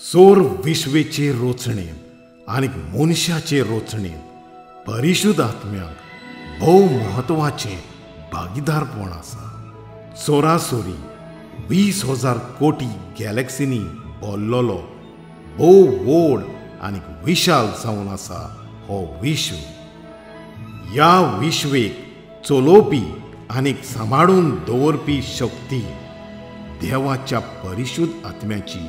सोर विश्वेचे रोचणेन आनी मनशाचे रोचणेन परिशुद्ध आत्म्याक भोव म्हत्वाचें भागीदारपण आसा. सोरासोरी 20,000 कोटी गॅलेक्सींनी भरलेलो भोव व्हड आनी विशाल जावन आसा हो विश्व. ह्या विश्वेक चलोवपी आनी सांबाळून दवरपी शक्ती देवाच्या परिशुद्ध आत्म्याची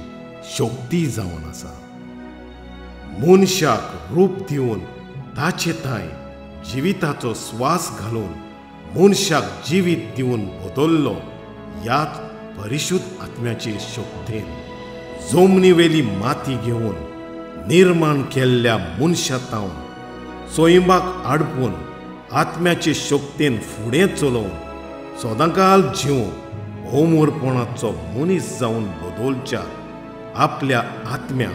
शक्ती जावन आसा. मनशाक रूप दिवन ताचे थांय जिविताचो स्वास घालून मनशाक जिवीत दिवन बदल्लो ह्याच परिशुद्ध आत्म्याचे शक्तेन जमनीवेली माती घेवन निर्माण केल्ल्या मनशा तावन सैमाक आडपून आत्म्याचे शक्तेन फुडें चलोवन सदांकाल जिवंक अमरपणाचो मनीस जावन बदलच्या आपल्या आत्म्याक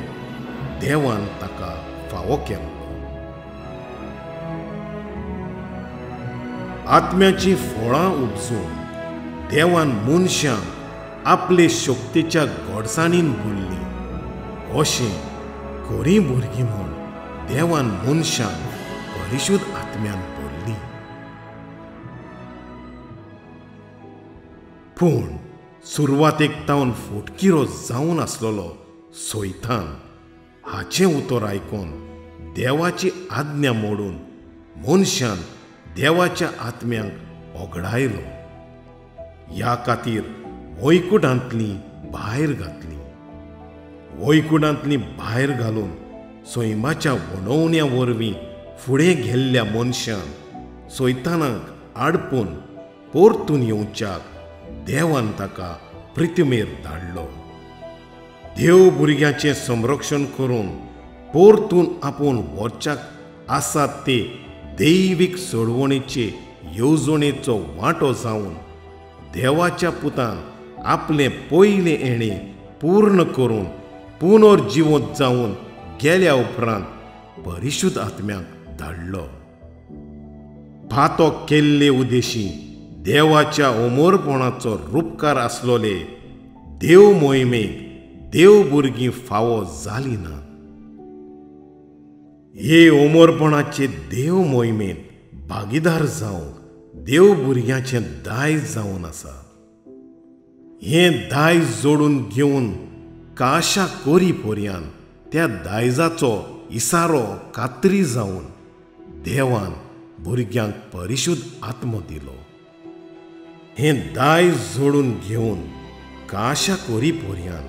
देवान ताका फावो केलो. आत्म्याचीं फळां उपजून देवान मनशांक आपले शक्तेच्या गोडसाणीन भरलीं. अशें खरीं भुरगीं म्हूण देवान मनशांक परिशुद्ध आत्म्यान भरलीं. पूण सुरवातेक तावन फुटकिरो जावन आसलेलो सैतान हाचें उतर आयकून देवाची आज्ञा मोडून मनशान देवाच्या आत्म्यांक ओगडायलो. ह्या खातीर वैकुटांतलीं भायर घातलीं. वैकुटांतलीं भायर घालून सैमाच्या वणवण्या वरवीं फुडें गेल्ल्या मनशान सैतानाक आडपून परतून येवच्याक देवान ताका पृथ्वीर धाडलो. देव भुरग्याचें संरक्षण करून परतून आपूण व्हरच्याक आसात ते दैवीक सोडवणेचे येवजणेचो वांटो जावन देवाच्या पुतान आपलें पयलें येणें पूर्ण करून पुनर्जिवंत जावन गेल्या उपरांत परिशुद्ध आत्म्याक धाडलो. फातो केल्ले उदेशी देवाच्या अमरपणाचो रुपकार आसलोले देव मोहिमेक देव भुरगीं फावो जाली ना. हे अमरपणाचे देव मोहिमेंत भागीदार जावंक देव भुरग्यांचें दायज जावन आसा. हें दायज जोडून घेवन काशा कोरी पोरयान त्या दायजाचो इसारो कात्री जावन देवान भुरग्यांक परिशुद्ध आत्मो दिलो. हें दायज जोडून घेवन काशा कोरी पोरयान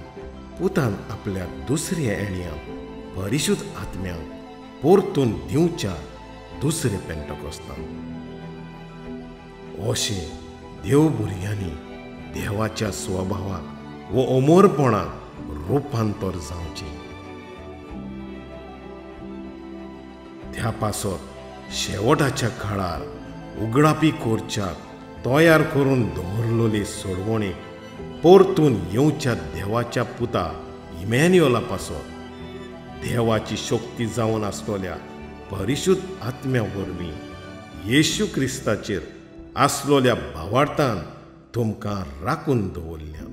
पुतान आपल्या दुसऱ्या येण्यांक परिशुद्ध आत्म्यांक परतून दिवच्या दुसरे पेंटकोस्तान. अशें देव भुरग्यांनी देवाच्या स्वभावाक व अमरपणाक रुपांतर जावचें. त्या पासत शेवटाच्या काळार उगडापी करच्याक तयार करून दवरलेली सोडवणेक परतून येवच्या देवाच्या पुता इमॅन्युअला पासत देवाची शक्ती जावन आसलेल्या परिशुद्ध आत्म्या वरवीं येशू क्रिस्ताचेर आसलेल्या भावार्थान तुमकां राखून दवरल्या.